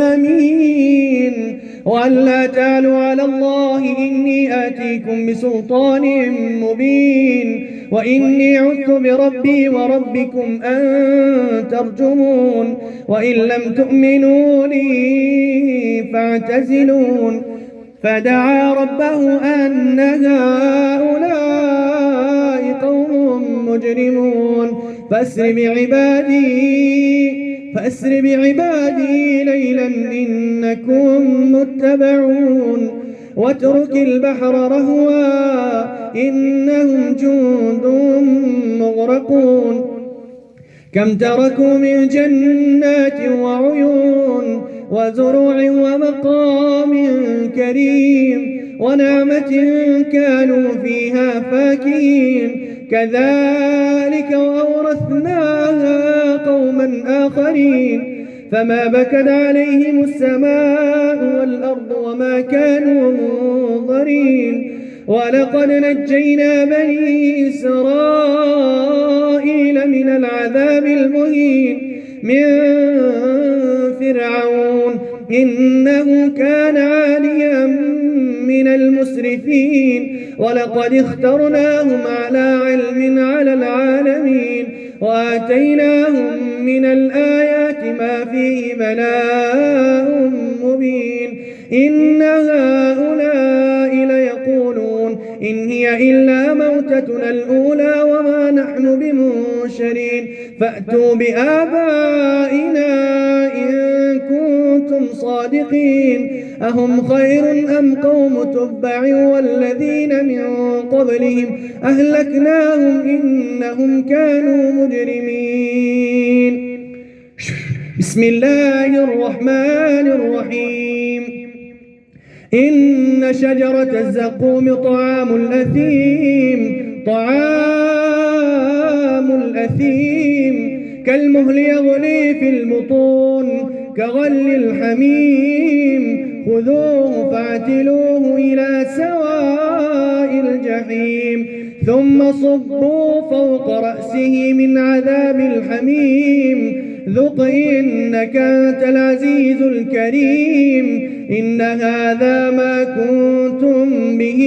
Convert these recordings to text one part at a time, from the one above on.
أمين وألا تعلوا على الله إني آتيكم بسلطان مبين وإني عذت بربي وربكم أن ترجمون وإن لم تؤمنوا لي فاعتزلون. فدعا ربه أن هؤلاء قوم مجرمون. فأسر بعبادي ليلا إنكم متبعون. واترك البحر رهوا إنهم جند مغرقون. كم تركوا من جنات وعيون وزروع ومقام كريم ونعمة كانوا فيها فاكهين. كذلك وأورثناها قوما آخرين. فما بكت عليهم السماء والأرض وما كانوا منظرين. ولقد نجينا بني إسرائيل من العذاب المهين من فرعون إنه كان عاليا من المسرفين. ولقد اخترناهم على علم على العالمين وآتيناهم من الآيات ما فيه بلاء مبين. إن هؤلاء ليقولون إن هي إلا موتتنا الأولى وما نحن بمنشرين. فأتوا بآبائنا إن كنتم صادقين. أهم خير أم قوم تبع والذين من قبلهم أهلكناهم إنهم كانوا مجرمين. بسم الله الرحمن الرحيم. إن شجرة الزقوم طعام الأثيم كالمهل يغلي في البطون كغل الحميم. خذوه فاعتلوه إلى سواء الجحيم ثم صبوا فوق رأسه من عذاب الحميم. ذق إنك أنت العزيز الكريم. إن هذا ما كنتم به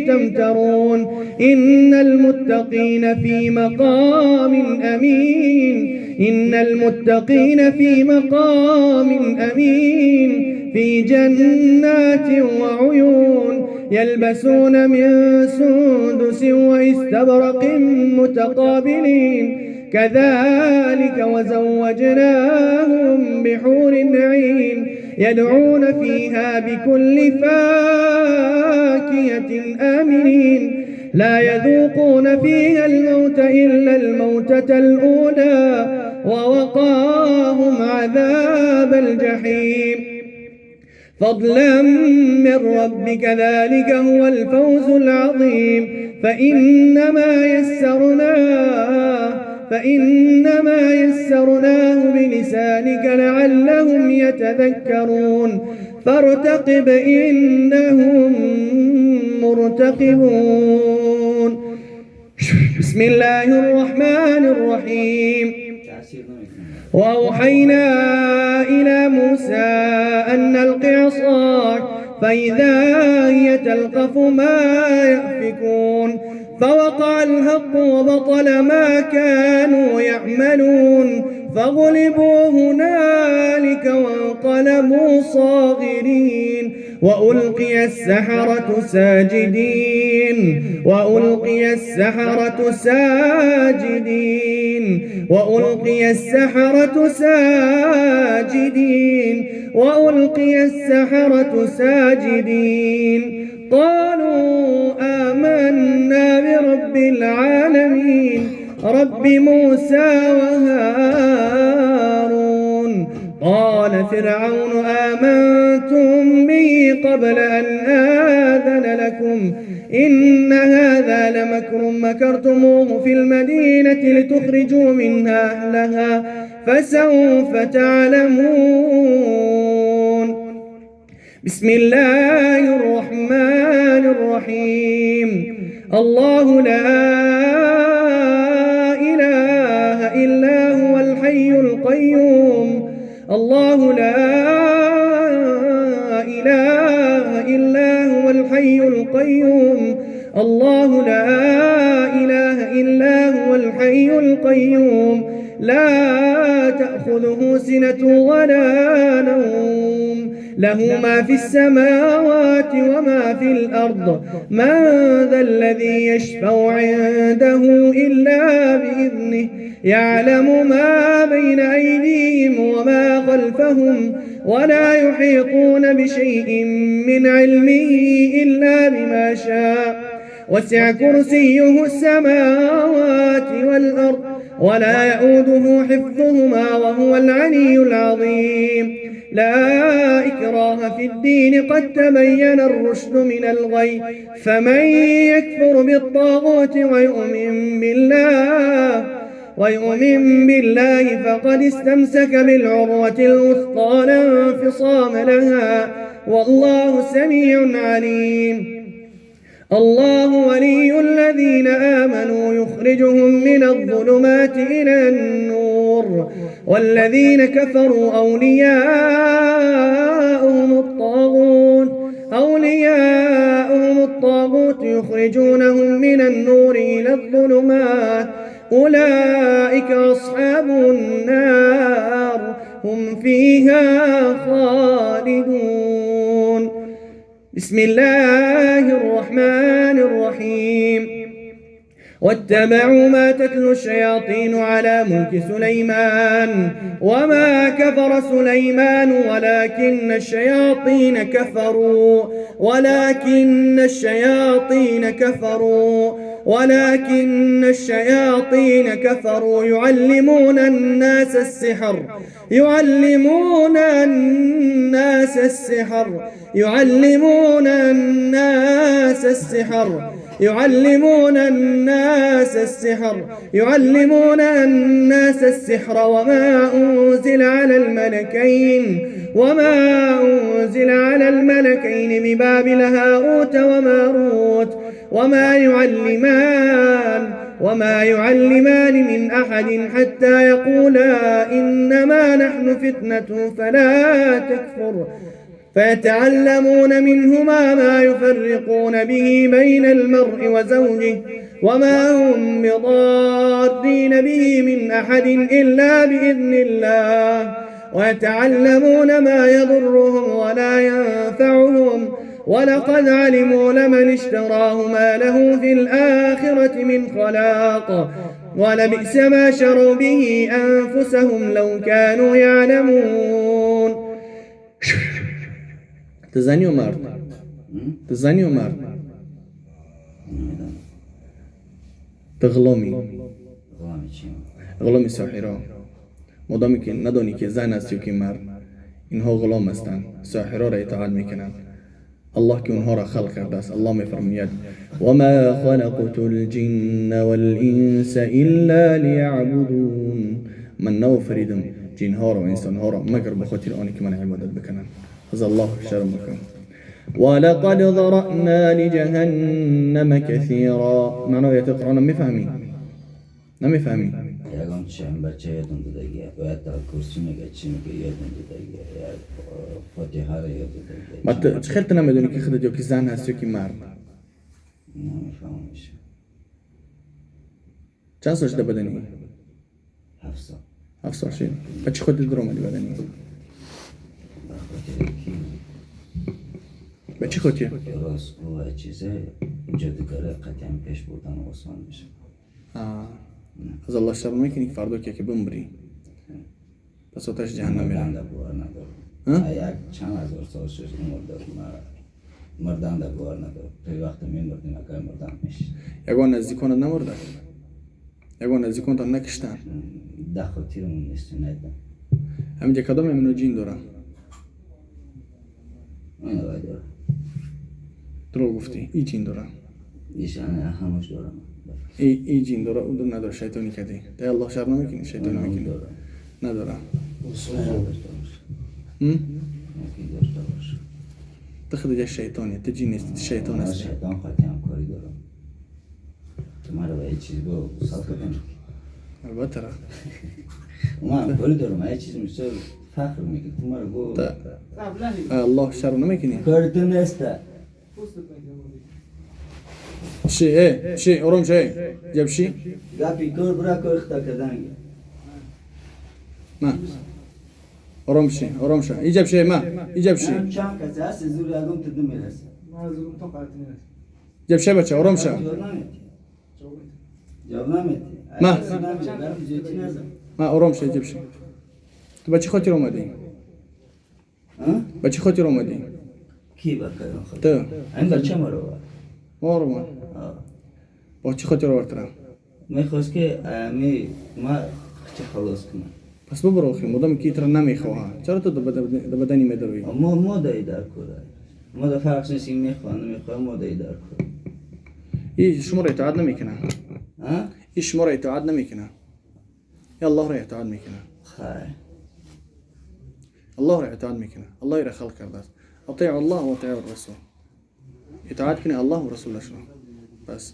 تمترون. إن المتقين في مقام أمين. إن المتقين في مقام أمين في جنات وعيون يلبسون من سندس واستبرق متقابلين. كذلك وزوجناهم بحور عين يدعون فيها بكل فاكهة آمنين. لا يذوقون فيها الموت إلا الموتة الأولى ووقاهم عذاب الجحيم. فضلا من ربك ذلك هو الفوز العظيم. فإنما يسرناه بلسانك لعلهم يتذكرون. فارتقب إنهم مرتقبون. بسم الله الرحمن الرحيم. وأوحينا إلى موسى أن ألق عصاك فإذا هي تلقف ما يأفكون. فوقع الحق وبطل ما كانوا يعملون. فغلبوا هنالك وانقلبوا صاغرين. وألقي السحرة ساجدين. وألقي السحرة ساجدين. وألقي السحرة ساجدين. وألقي السحرة ساجدين. قالوا آمنا برب العالمين رب موسى وهارون. قال فرعون آمنتم به قبل أن آذن لكم إن هذا لمكر مكرتموه في المدينة لتخرجوا منها أهلها فسوف تعلمون. بسم الله الرحمن الرحيم. الله لا إله إلا هو الحي القيوم. الله لا الحي القيوم. الله لا إله إلا هو الحي القيوم، لا تأخذه سنة ولا نوم، له ما في السماوات وما في الأرض، من ذا الذي يشفع عنده إلا بإذنه، يعلم ما بين أيديهم وما خلفهم، ولا يحيطون بشيء من علمه إلا بما شاء، وسع كرسيه السماوات والأرض، ولا يؤوده حفظهما وهو العلي العظيم. لا إكراه في الدين، قد تبين الرشد من الغي، فمن يكفر بالطاغوت ويؤمن بالله فقد استمسك بالعروة الوثقى لا انفصام لها، والله سميع عليم. الله ولي الذين آمنوا يخرجهم من الظلمات إلى النور، والذين كفروا أولياؤهم الطاغوت يخرجونهم من النور إلى الظلمات، أولئك أصحاب النار هم فيها خالدون. بسم الله الرحمن الرحيم. واتبعوا ما تتلو الشياطين على ملك سليمان، وما كفر سليمان ولكن الشياطين كفروا يعلمون الناس السحر وما أنزل على الملكين ببابل هاروت وماروت، وما يعلمان من أحد حتى يقولا إنما نحن فتنة فلا تكفر، فيتعلمون منهما ما يفرقون به بين المرء وزوجه، وما هم بضارين به من أحد إلا بإذن الله، ويتعلمون ما يضرهم ولا ينفعهم، ولقد علموا لمن اشتراه ما له في الآخرة من خلاق، ولبئس ما شروا به أنفسهم لو كانوا يعلمون. تزنی و مرد؟ تزنی و مرد؟ تغلامی غلامی ساحرا، مادامی که ندانی که زن است یا که مرد، اینها غلام هستند، ساحرا را اطاعت میکنند. الله که اونها را خلق کرده است. الله میفرماید وما خلقت الجن والانس الا لیعبدون، من نافریدم جنها را و انسانها را مگر به خاطر آنی که من عبادت بکنند. از الله شرم بکن. ولقد ذرأنا لجهنم كثيرا. معنی آیت قرآن میفهمی؟ نمیفهمی؟ یگان چند بچه یادم دادگی، باید تا کرسی میگه چی میگه یادم دادگی، فاتحه را یاد دادگی. ما خیلی نمیدونی که خودت یا که زن هست یا که مرد. نمیفهمش. چند سال شده بدنی؟ 7 سال. 7 سال شده. بچه خودت در اومدی بدنی؟ به چی خاطر؟ راست و چیزه جادوگره قطعا پیش بردن آسان میشه. از الله شرم میکنی که فردا که بمری پس آتش جهنم میره. مردن باور ندارم. یک چند هزار سال شد مردن باور ندارم. توی وقت میمردیم اگر مردن میشه. یگان نزدیکانت نمرده؟ یگان نزدیکانت نکشتن؟ ده خاطرمون نیست ندیدم. همینجا کدام امنو جین دارم؟ این آقای دارم. دروغ گفتی. ای جین دارم. ایشان همش دارم. ای جین داره، اون نداره، شیطانی کردی. ده الله شر نمیکنی، شیطانی میکنی. ندارم. تو خودت یه شیطانی، تو جین نیستی، تو شیطان هستی. شیطان خاطی همکاری دارم. تو مرا به یه چیز با صد کردم. البته را. من همکاری دارم، یه چیز میشه فخر میکنی. تو مرا گو. الله شر نمیکنی. کار تو نیست. چی ای چی آرام شو جبشی گپی کار برا کار خطا کردن. ما آرام شی آرام شو ایجاب شی ما ایجاب شی چند کسی هست زور یگم تو نمیرسه. ما زورم تو قرار نمیرسه. جب شی بچه آرام شو. جواب نمیدی. ما ما آرام شو جب شی. تو بچه خاطر اومدی؟ بچه خاطر اومدی؟ کی بکردم خود؟ تو این بچه ما رو آورد. ما رو آورد. با چه خاطر آورد را؟ میخواست که می ما چه خلاص کنم. پس ببرو آخه مدام که ایتر نمیخواه چرا تو د بدنی میدروی؟ ما دایی در کوره. ما در فرق نیست این میخواه نمیخواه ما دایی در کوره. این شما را اطاعت نمیکنه. این شما را اطاعت نمیکنه. الله را اطاعت میکنه. خیر. الله را اطاعت میکنه. الله را خلق کرده است. اطیع الله و اطیع الرسول. اطاعت کنه الله و رسولش را. بس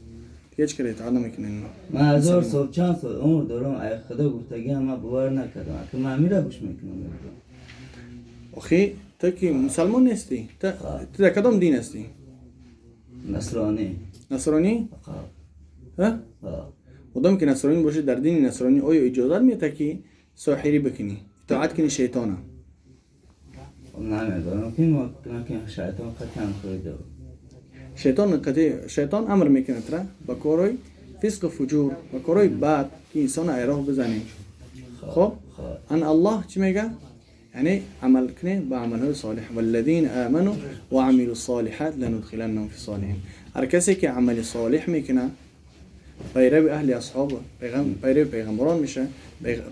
هیچ کاری اطاعت نمیکنه اینا. من هزار سال چند سال عمر دارم ای خدا گفتگی هم من باور نکردم که من میره گوش میکنم. آخی تو که مسلمان نیستی. تو در کدام دین هستی؟ نصرانی. نصرانی؟ ها؟ مادام که نصرانی باشی در دین نصرانی آیا اجازه میده که ساحری بکنی؟ اطاعت کنی شیطانه؟ نمیدونم که ما که شیطان قطعا خورده. شیطان قطعی شیطان امر میکنه ترا با کارهای فسق و فجور با کارهای بد که انسان ایراه بزنه. خب ان الله چی میگه؟ یعنی عمل کنه با عملهای صالح. والذین آمنوا وعملوا الصالحات لندخلنهم في الصالحین. هر کسی که عمل صالح میکنه پیرو اهل اصحاب پیرو پیغمبران میشه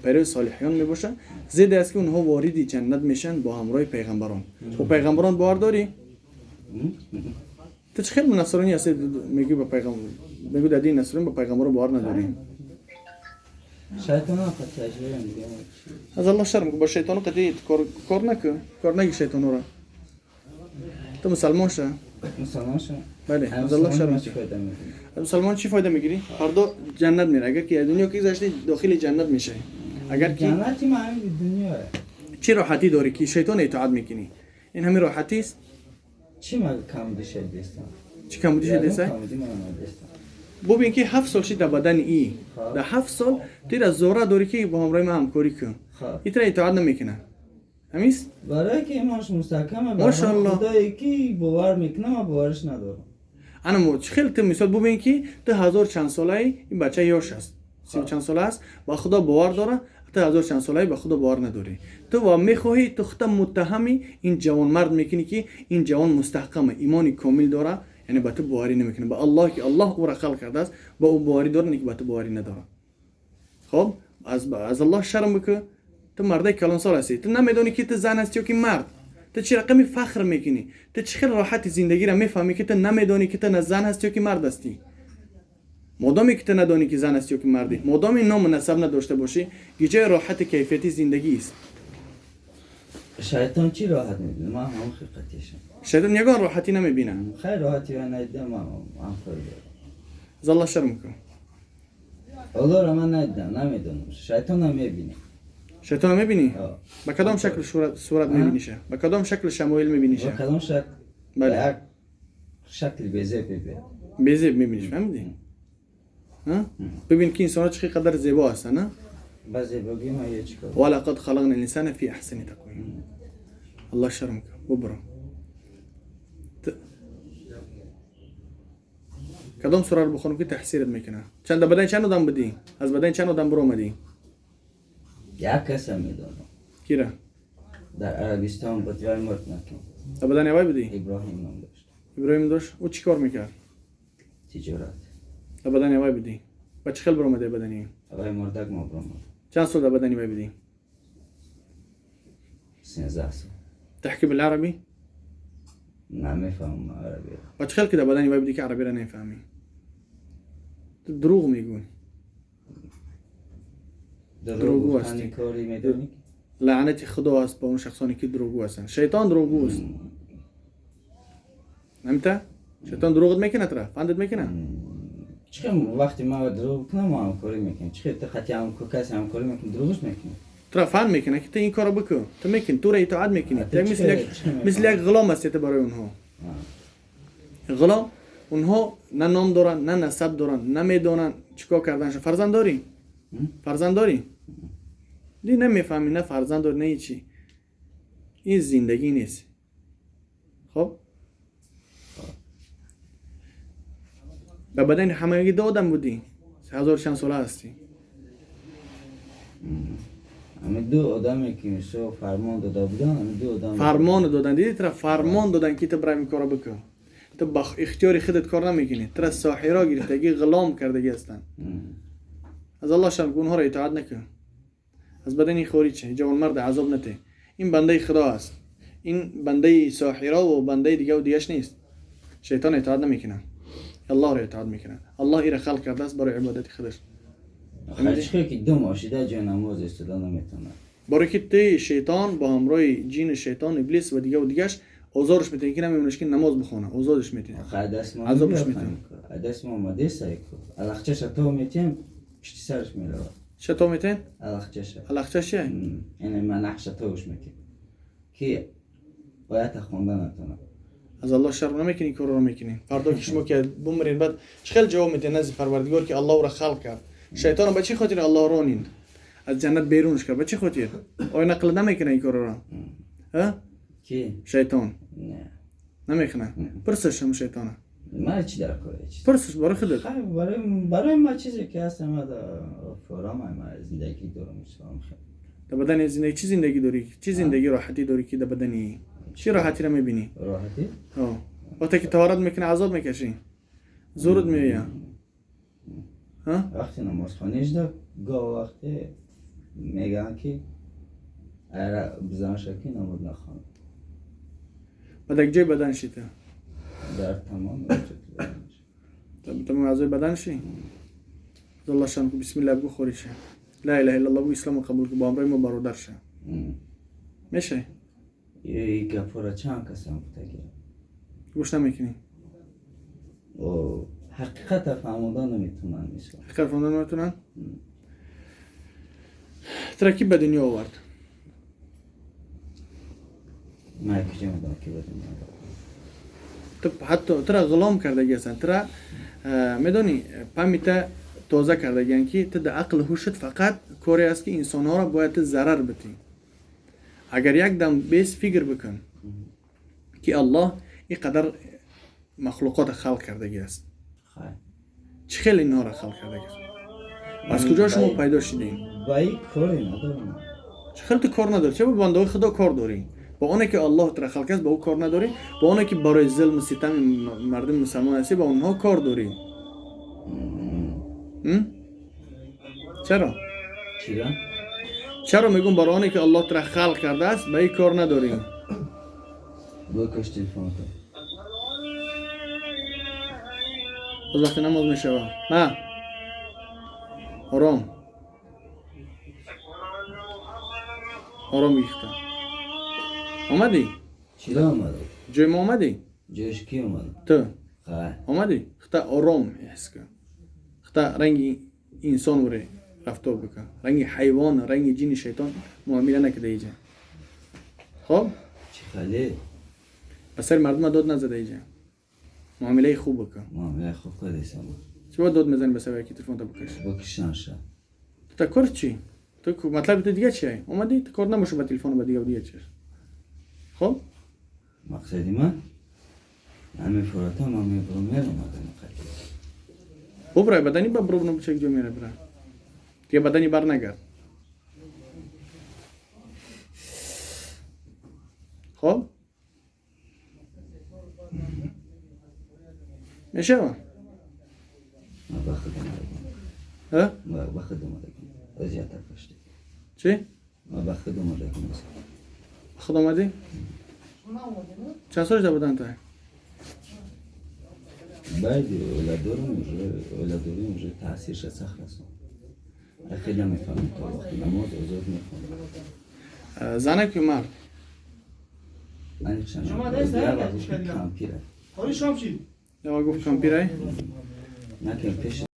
پیرو صالحیان میباشه زید است که اونها وارد جنت میشن با همراه پیغمبران. و پیغمبران باور داری؟ تو چه خیلی نصرانی هستی میگی با پیغمبر میگی در دین نصرانی با پیغمبر باور نداری؟ شیطان قطعی تجربه از الله شرم با شیطان قطعی کار نکن کار نگی شیطان را. تو مسلمان شو. مسلمان شو. بله از الله شرم. مسلمان چی فایده میگیری؟ هر دو جنت میره. اگر که دنیا که گذشتی داخل جنت میشه. اگر که جنتی ما همین دنیا چی راحتی داری که شیطان اطاعت میکنی؟ این همین راحتی است؟ چی ما کم دیشه دیستم؟ چی کم دیشه دیستم؟ ببین که 7 سال شد در بدن ای در 7 سال تو را زوره داری که با همراه ما همکاری کن. این تر اطاعت نمیکنه. همیست؟ برای که ایمانش مستحکمه. ماشاءالله. خدایی که باور میکنه ما باورش ندارم. انا خیلی تو مثال ببین که تو هزار چند ساله این بچه یاش است 30 چند ساله است با خدا باور داره. تو هزار چند ساله با خدا باور نداری. تو و میخواهی تو خودت متهمی این جوان مرد میکنی که این جوان مستحکمه ایمانی کامل داره یعنی با تو باوری نمیکنه با الله که الله او را خلق کرده است با او باوری داره که با تو باوری نداره. خب از الله شرم بکن. تو مرد کلان سال هستی تو نمیدونی که تو زن هستی یا که مرد. تو چه رقمی فخر میکنی؟ تو چه خیلی راحت زندگی را میفهمی که تو نمیدونی که تو نه زن هستی یا که مرد هستی. مادامی که تو ندانی که زن هستی یا که مردی، مادامی نام و نسب نداشته باشی، گیجه راحت کیفیتی زندگی است. شیطان چی راحت میبینه؟ ما هم خیقتیشم. شیطان یگان راحتی نمیبینه. خیلی راحتی من ندیدم ما هم خیلی دارم. از الله شرم کن. الله را من ندیدم نمیدونم. شیطان هم میبینه. شیطان میبینی؟ با کدام شکل صورت میبینیشه؟ با کدام شکل شمایل میبینیشه؟ با کدام شکل؟ بله. شکل بیزیب میبینی. بیزیب میبینیش فهمیدی؟ ها؟ ببین که انسان ها چه قدر زیبا هستن نه؟ با زیبایی ما یه چیکار؟ ولقد خلقنا الانسان فی احسن تقویم. الله شرم کن ببرو. کدام سوره رو بخونم که تحصیلت میکنه؟ چند بدن چند آدم بدی؟ از بدن چند آدم برو اومدی؟ یک کس هم میدونم. کی را؟ در عربستان بود ولی مرد نکن. در بدن وای بودی؟ ابراهیم نام داشت. ابراهیم داشت؟ او چی کار میکرد؟ تجارت. در بدن وای بودی؟ با چه خیل برآمده بدنی؟ وای مردک ما برآمد. چند سال در بدنی وای بودی؟ 13 سال. تحكي بالعربي؟ نمیفهمم عربی. با چه خیل که در بدنی وای بودی که عربی را نمیفهمی؟ تو دروغ میگوی. دروغگو هستی. لعنت خدا است با اون شخصانی که دروغگو هستن. شیطان دروغگو است. نمیته؟ شیطان دروغت میکنه ترا فندت میکنه. چه وقتی ما دروغ کنم ما همکاری میکنیم. چه تو خطی هم کسی همکاری میکنیم دروغش میکنیم. ترا فند میکنه که تو این کارو بکن. تو میکنی تو را اطاعت میکنی. تو مثل یک غلام هستی تو برای اونها. غلام اونها نه نام دارن نه نسب دارن، نمیدونن چیکار کردنش. فرزند داری؟ فرزند داری؟ دی نمیفهمی، نه فرزند داری نه هیچی. این زندگی نیست. خب به بدن همگی دو آدم بودی، هزار چند ساله هستی. همه دو آدمی که میشه فرمان داده بودن، همه دو آدم فرمان دادن. دیدی ترا فرمان دادن که تو برای این کارا بکن، تو با اختیار خودت کار نمیکنی، ترا ساحرا گرفتگی غلام کردگی هستن. از الله شرم کن، اونها را اطاعت نکن. از بدن خوری چه جوان مرد عذاب نته. این بنده خدا است، این بنده ساحرا و بنده دیگه و دیگهش نیست. شیطان اطاعت نمیکنه، الله را اطاعت میکنه. الله ایره خلق کرده است برای عبادت خودش. چه که دو ماشیده جای نماز استدا نمیتونه. برای که تی شیطان با همراه جین شیطان ابلیس و دیگه و دیگهش آزارش میتونه که نمیمونش که نماز بخونه، آزادش میتونه، عذابش میتونه. دست ما اومده سعی کن. الخچش تو میتیم پشت سرش میره. چه تو میتین؟ الخچش. الخچش چیه؟ یعنی من نقشه توش میتیم که باید خوندن نتونه. از الله شرم نمیکنی کار رو میکنی. فردا که شما که بمرین بعد خیلی جواب میتین نزد پروردگار که الله را خلق کرد. شیطان به چه خاطر الله رانید؟ از جنت بیرونش کرد. به چه خاطر؟ آیا نقل نمیکنه این کار را؟ ها؟ کی؟ شیطان. نه. نمیکنه. پرسش هم شیطانه. من چی در کاره چیز؟ پرسش برای خودت. برای ما چیزی که هست ما فرام ما زندگی دارم اسلام خیلی. در بدن زندگی چی زندگی داری؟ چی زندگی راحتی داری که در بدنی؟ چی راحتی رو میبینی؟ راحتی؟ ها. وقتی که طهارت میکنی عذاب میکشی. زورت میاد. ها؟ وقتی نماز خونیش ده گاه وقتی میگن که اره بزن شکی نماز نخوان. بعد یک جای بدن شیته. در تمام وجود. تمام اعضای بدن شی. الله شان کو بسم الله بگو خوری شه. لا اله الا الله بگو اسلام قبول کو با امرای ما برادر شه. میشه؟ ای گپورا چند کسان بودگی. گوش نمیکنی. او حقیقت فهموندن نمیتونن میشه. حقیقت فهموندن نمیتونن؟ ترکیب به دنیا آورد. من کجا میدونم که به دنیا آورد؟ تو حتی ترا غلام کردگی هستن. ترا میدونی پمیته تازه کردگی که تو در عقل هوشت فقط کاری است که انسانها را باید ضرر بدی. اگر یک دم بیس فکر بکن که الله اینقدر مخلوقات خلق کردگی است. چه خیلی اینها را خلق کردگی است. از کجا شما پیدا شدین؟ با این کاری ندارم. چه خیلی تو کار نداری؟ چه با بنده خدا کار داری؟ با اونه که الله تر خلق است با او کار نداری؟ با اونه که برای ظلم و ستم مردم مسلمان هستی با اونها کار داری؟ چرا؟ چرا؟ چرا میگم برای اونه که الله تر خلق کرده است با این کار نداری؟ بکش تلفن تو. از وقت نماز میشوه. نه آرام آرام بیخته. آمدی؟ چرا آمدی؟ جای ما آمدی؟ جایش کی آمد؟ تو خواهی آمدی؟ خطا آرام احس کن. خطا رنگ انسان وره رفتار بکن. رنگ حیوان، رنگ جن شیطان معامله نکده اینجا. خب؟ چی خالی؟ به سر مردم داد نزده اینجا. معامله خوب بکن. معامله خوب کردی سما. چه باید داد میزنی به سر یکی تلفن تا بکش؟ بکشنشه. تو تا کار چی؟ تو مطلب تو دیگه چیه؟ اومدی تو کار نباشه با تلفن با دیگه و دیگه چیه؟ خب؟ مقصدی من همه فراتا من میبرم میرم آدم قدیم. ببرای بدنی با برو نبود چه جو میره برای. دیگه بدنی بر نگرد. خب؟ میشه؟ من بخدم ها؟ من بخدم آدم. اذیت کشتی. چی؟ من بخدم آدم. خود آمدی؟ چند سالش بودن تا؟ بعد اولادورم уже تاثیرش سخت است. خیلی نمیفهمم تا وقتی نماز آزاد میخونم. زنک یا مرد؟ من چند کامپیره. یا گفت کامپیره؟ نه که پیش